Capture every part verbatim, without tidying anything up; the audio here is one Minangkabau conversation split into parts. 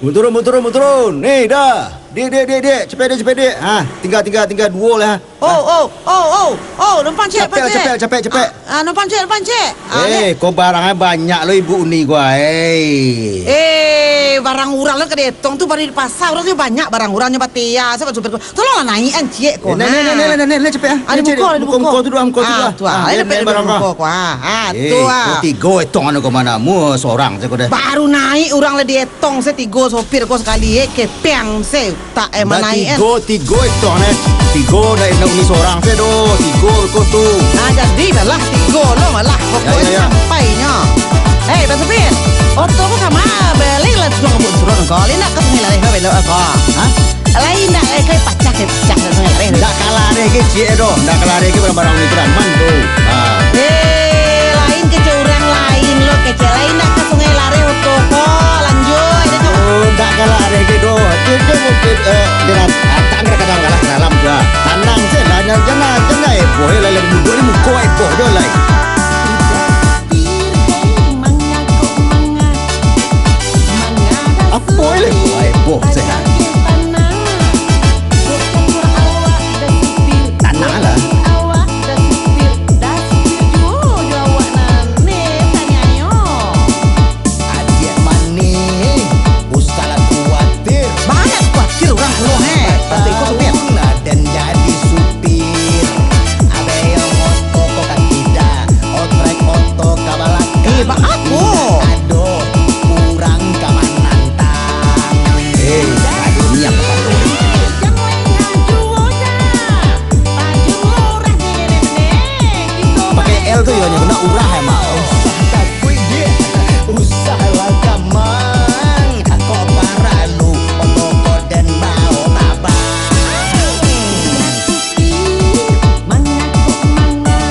Bun turun, bun turun, bun turun. Ni, dah. Dek, dek, dek, dek. Capek dek, capek dek. Ha, tingga, tingga, tingga duo lah. Oh, oh, oh, oh, oh, numpang cek, capek lah, capek, capek, capek. Ah, ah, numpang cek, numpang cek. Ah, eh, dek. Ko barang banyak lo ibu ni ko, eh. Eh, barang urang lo ka dietong tu baru di pasa, urang tu banyak barang urang nyo batea, sa supir ko. Tolonglah naikan ciek ko. Eh, naik, naik, naik, naik, naik, naik, capek ah. Ah, naik, di muko, naik, di muko. Muko tu doh, muko tu doh. Ah, muko, biar, muko, biar barang muko ko. Ah, ah, tu ah. Tigo etong anu ka ma, mu sorang se ko deh. Baru naik urang lah dietong se tigo sopir ko sakali, eh, kepeng se utak, eh, manaikan. Tigo, tigo etong, eh. Tigo ndak, ndak uni sorang se doh. Tigo ko tu. Ah, jadi malah tigo lo malah. Pokoknyo sampai nyo. Eh, Bang Supir, oto ko ka ma, bali lah turun ka bun turun ko. Lai ndak ka Sungai Lareh ko belok ko. Hah? Lai ndak, eh, kai pacah, kai pacah ka Sungai Lareh. Ndak ka lareh ge ciek doh. Ndak ka lareh ge barang-barang ni tu aman tu. Ha. Eh, lain kecek urang lain lo kecek. Lai ndak ka Sungai Lareh oto ko. Lanjuik deh ko. Oh, ndak ka lareh ge doh. Tu, tu mungkin, eh, dengan, ah, tangga kadang kalah dalam tu, ah. Tanang se lah, jan, jan, jan, eh, boh, eh, lai, lai, muko ni muko, eh, boh, doh, lai. Apo le? Wai, boh, se. Tanang lah. Adiak manih, usahlah kuatir. Banyak kuatir urang pulo, he. Pasti ikut supir. Taun aden jadi supir. Abeh yang oto ko ka kida, otrek oto ka balakang. Eh, bak apo? Ado urang ka manantang. Eh, ado niat ka pado. Pakai L tu yo, nyo kena urah emang. Usah takuik, Dik. Usahlah gamang. Kok paralu oto ko den bao tabang. Manga kok manga,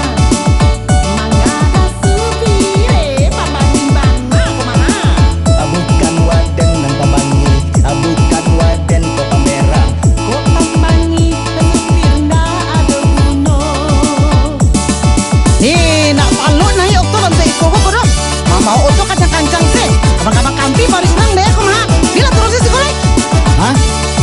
manga supir, eh, pambangi bana ko manga. Bukan waden nan pambangi, bukan waden ko pamberang. Ko pambangi, supir ndak ado guno. Ni, nak balok naiak oto bantuak iko ko, ko doh. Mambaok oto kancang-kancang se. Abang-abang kampi parik urang deh, ko mah. Bilah turun se siko lai. Hah?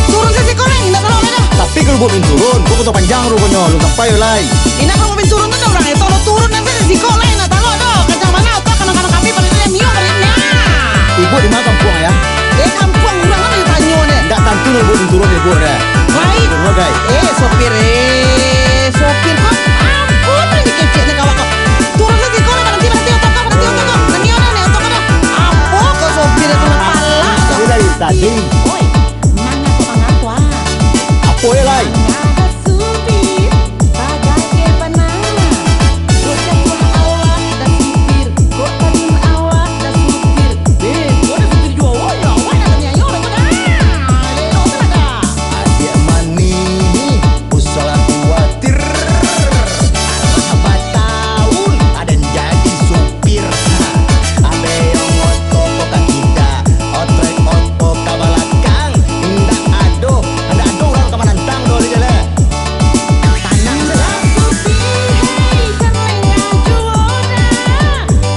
Turun se siko lai, indak talok lai doh. Tapi kalau buat minturun, buat koto panjang ruponyo, alun sampai lai. Indak kalau buat minturun tu urang, eh, tolong turun nan se siko lai, indak talok doh. Kancang bana oto, kanang-kanang kampi parik urang, mio parik urang. Ibu di mana kampuang, ya? Eh, kampuang urang kan tanyo deh. Indak tantu nak buat minturun, ibu deh. Lai. Turun, dai. Eh, sopir, eh, sopir ko. Ampun, ni kecek ni kawan ko. Turun se siko lah, baranti, baranti oto ko, baranti oto ko. Nani urang ni oto ko dah. Apo ko sopir tu, palak ko. Tapi dari tadi. Oi, mangapo, mangapo, ah? Apo yo lai? Mangapo supir, bagai ke panah. Kok jatuah awak dah supir, kok tanun awak dah supir. Eh, kok dah supir juo, oh, yo, awak dah taniayo, dah, dah. Lelok tu lah, dah. Adiak manih, usahlah kuatir. Alah bataun aden jadi supir. Abeh oto ko ka kida, otrek oto ka balakang. Indak ado, indak ado urang ka manantang doh, lai jaleh. Tanang se lah. Supir, hei, jan lengah juo dah.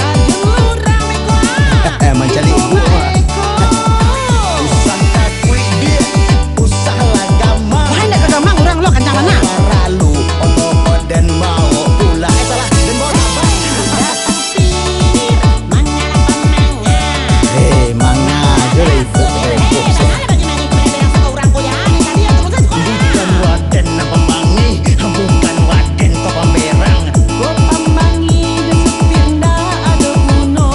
Tajun urang beko, ah. Eh, mancaliak ibu, Mak. Beko. Usah takuik, Dik. Usahlah gamang. Wah, indak ka gamang urang lo, kancang bana. Paralu oto ko den bao pulang. Eh, salah. Den bao tabang. Hei, manga jo lah ibu, eh, ibu. Bukan waden nan pambangi, bukan waden ko pamberang. Ko pambangi jo supir ndak ado guno.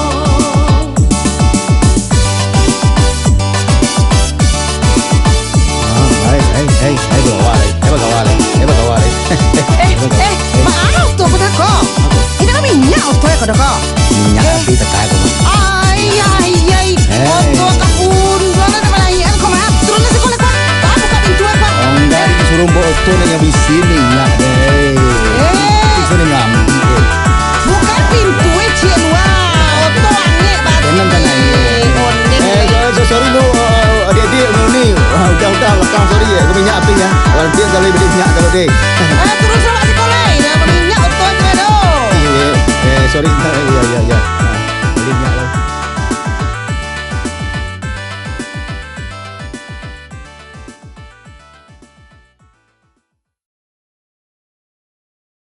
Ah, hai, hai, hai, hai, bagawa lai, hai, bagawa lai, hai, bagawa lai. Eh, eh, baa oto ko dah ko? Indak ka minyak oto ko dah ko? Minyak api takai ko. Ai, ai, ai. Eh. Oto ka punduang dah malaian ko mah. Turun lah siko lah ko. Baa buka pintu ko. Onggak disuruh bawa oto nak nyo bisi minyak deh. Eh. Bisi minyak ambi deh. Buka pintu eh, ciek lua. Oto angek basi. Ondeng tanah. Ondeng. Eh, so-, so-, sorry lu, eh, adik-adik, lu ni. Ah, udah, udah, belakang, sorry ya. Lu minyak api ya. Walau dia kalau beli minyak kalau deh. Eh, turun salah siko lai. Dah minyak oto tu dah. Iya, iya. Eh, sorry. Iya, iya, iya.